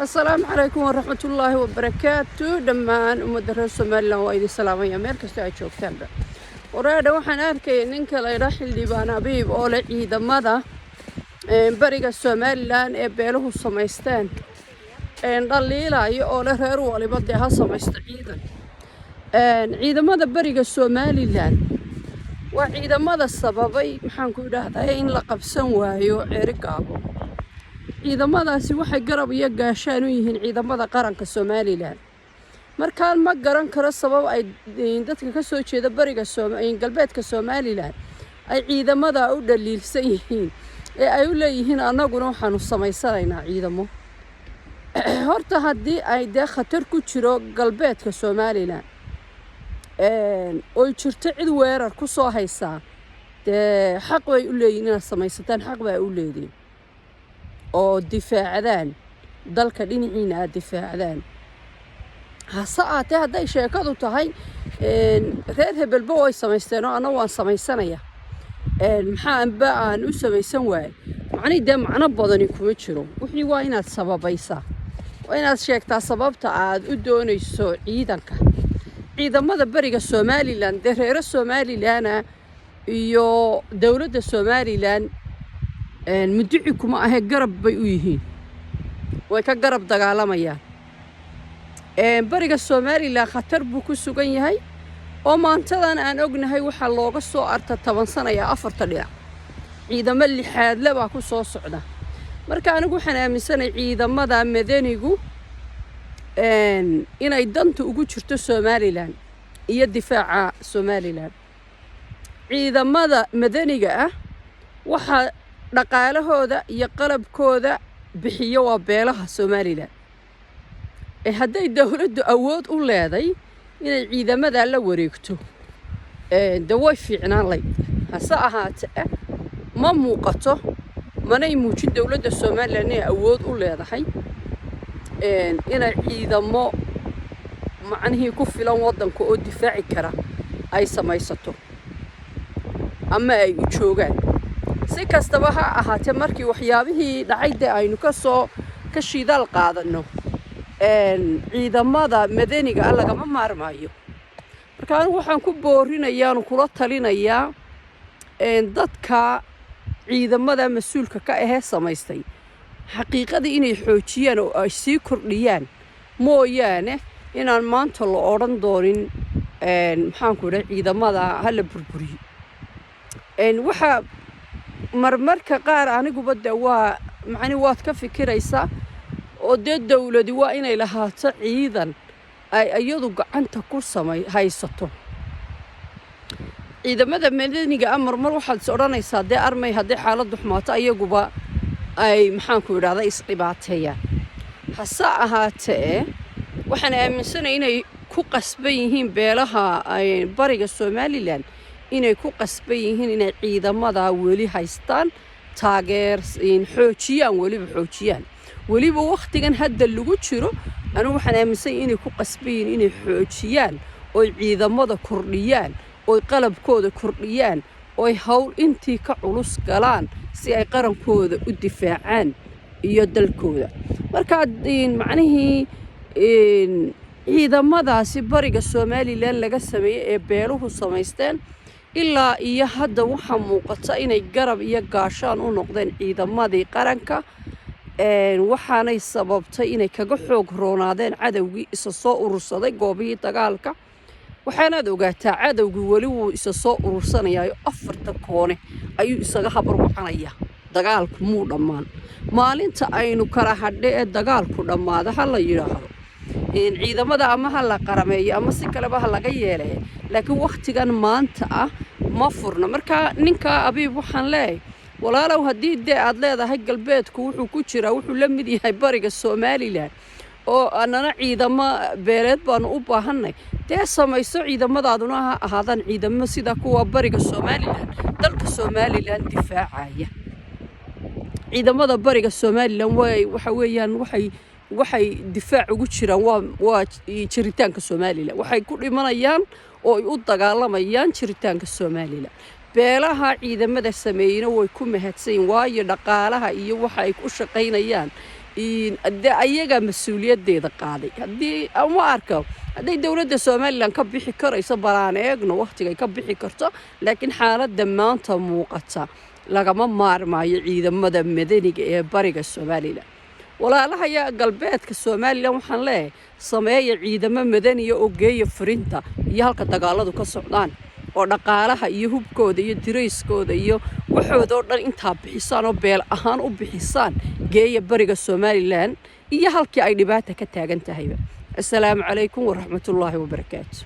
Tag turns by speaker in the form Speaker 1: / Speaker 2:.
Speaker 1: Asalaamu calaykum waraxmatullaahi wabarakaatu. Dhammaan ummadda reer Somaliland waa idin salaamaya meel kastoo ay joogtaanba. Waraadha, waxaan arkaya ninka laydhaa Xildhibaan Abiib oo leh ciidamada bariga Somaliland ee beeluhu samaysteen dhaliilaayo, oo leh reer waliba dee ha samaysto ciidan. Ciidamada bariga Somaliland waa ciidamada sababay, maxaan ku idhaahdaa, in la qabsan waayo Ceeri Gaabo. Ciidamadaasi waxay garab iyo gaashaan u yihiin ciidamada qaranka Somaliland. Markaan ma garan karo sabab ay dadka ka soo jeeda bariga, galbeedka Somaliland ay ciidamada u dhaliilsan yihiin ee ay u leeyihiin annaguna waxaanu samaysanaynaa ciidamo. Horta haddii ay dee khatar ku jiro galbeedka Somaliland oy jirto cid weerar ku soo haysaa, dee xaq bay u leeyihin inaad samaysataan, xaq baa u leedihin oo difaacdaan dalka, dhinaciina aada difaacdaan. Hase aatee, hadday sheekadu tahay reer hebelba way samaysteen oo anna waan samaysanaya, maxaa anba aan u samaysan waayay? Macnihii dee macno badani kuma jiro. Wixii waa inaad sababaysaa, waa inaad sheegtaa sababta aad u doonayso ciidanka. Ciidamada bariga Somaliland dee reero Somalilandna iyo dowladda Somaliland muduci kuma ahe, garab bay u yihiin, way ka garab dagaalamayaan. Bariga Somaliland khatar buu ku sugan yahay oo maantadan aan ognahay waxaa looga soo arta tabansanayaa afarta dhinac, ciidamo lixaadle baa ku soo socda. Marka anigu waxaan aaminsanay ciidamada madanigu inay danta ugu jirto Somaliland iyo difaaca Somaliland. Ciidamada madaniga ah waxaa dhaqaalahooda iyo qalabkooda bixiyo waa beelaha Somaliland. Ee hadday dowladdu awood u leeday inay ciidamadaa la wareegto, de way fiicnaan layd. Hase ahaatee, ma muuqato, manay muujin dowladda Somaliland inay awood u leedahay inay ciidamo macnihii ku filan waddanka oo difaaci kara ay samaysato ama ay u joogaan. Si kastaba ha ahaatee, markii waxyaabihii dhacay dee aynu kasoo ka shidaal qaadanno, ciidamada madaniga ah lagama maarmaayo. Marka anigu waxaan ku boorinayaanu kula talinayaa dadka ciidamada mas-uulka ka ahee samaystay xaqiiqadii inay xoojiyaan oo ay sii kordhiyaan mooyaane, inaan maanta la odhan doonin, maxaanku idhaha, ciidamada ha la burburiyo. Waxaa marmarka qaar aniguba de waa macni waad ka fikiraysaa oo dee dowladi waa inay lahaato ciidan ay iyadu gacanta ku samay haysato. Ciidamada madaniga ah marmar waxaad is odhanaysaa dee armay hadday xaaladdu xumaato ayaguba ay, maxaanku idhahda, isdhibaateeyaan. Hase ahaatee, waxaan aaminsanay inay ku qasban yihiin beelaha bariga Somaliland, inay ku qasban yihiin inay ciidamada weli haystaan, taageer xoojiyaan, weliba xoojiyaan, weliba wakhtigan hadda lagu jiro. Anigu waxaan aaminsanyay inay ku qasban yihiin inay xoojiyaan oy ciidamada kordhiyaan, oy qalabkooda kordhiyaan, oy hawl intii ka culus galaan si ay qarankooda u difaacaan iyo dalkooda. Markaa macnihii ciidamadaasi bariga Somaliland laga sameeyey ee beeluhu samaysteen ilaa iyo hadda waxaa muuqata inay garab iyo gaashaan u noqdeen ciidamadii qaranka, waxaanay sababtay inay kaga xoog roonaadeen cadowgii isa soo urursaday goobihii dagaalka. Waxaanaad ogaataa cadowgii weli wuu isa soo urursanayaayo, afarta koone ayuu isaga habarwacanaya. Dagaalku muu dhammaan. Maalinta aynu kala hadhe ee dagaalku dhammaada ha la yidhaahdo ciidamada ama ha la qarameeyo ama si kaleba ha laga yeelay, laakiin wakhtigan maanta ah ma furna. Marka ninkaa Abiib waxaan leeyahay, walaalow, haddii dee aad leedahay galbeedku wuxuu ku jiraa, wuxuu la mid yahay bariga Somaliland oo annana ciidamo beeleed baanu u baahannay, dee samayso. Ciidamadaaduna ha ahaadaan ciidamo sida kuwa bariga Somaliland, dalka Somaliland difaacaya. Ciidamada bariga Somaliland way waxa weeyaan waxay difaac ugu jiraan waa jiritaanka Somaliland. Waxay ku dhimanayaan oo ay u dagaalamayaan jiritaanka Somaliland. Beelaha ciidamada sameeyeyna way ku mahadsanyiin, waayo dhaqaalaha iyo waxa ay ku shaqaynayaan. De ayagaa mas-uuliyaddeeda qaaday. Haddii ma arko hadday dowladda Somaliland ka bixi karayso, balaan eegno wakhtigay ka bixi karto, laakiin xaaladda maanta muuqata lagama maarmaayo ciidamada madaniga ee bariga Somaliland. Walaalahaya galbeedka Somaliland waxaan leeyahay, sameeya ciidamo madaniya oo geeya furinta iyo halka dagaaladu ka socdaan, oo dhaqaalaha iyo hubkooda iyo dirayskooda iyo waxooda oo dhan intaa bixisaan oo beel ahaan u bixisaan, geeya bariga Somaliland iyo halkii ay dhibaata ka taagan tahayba. Assalaamu calaykum waraxmatullaahi wabarakaatu.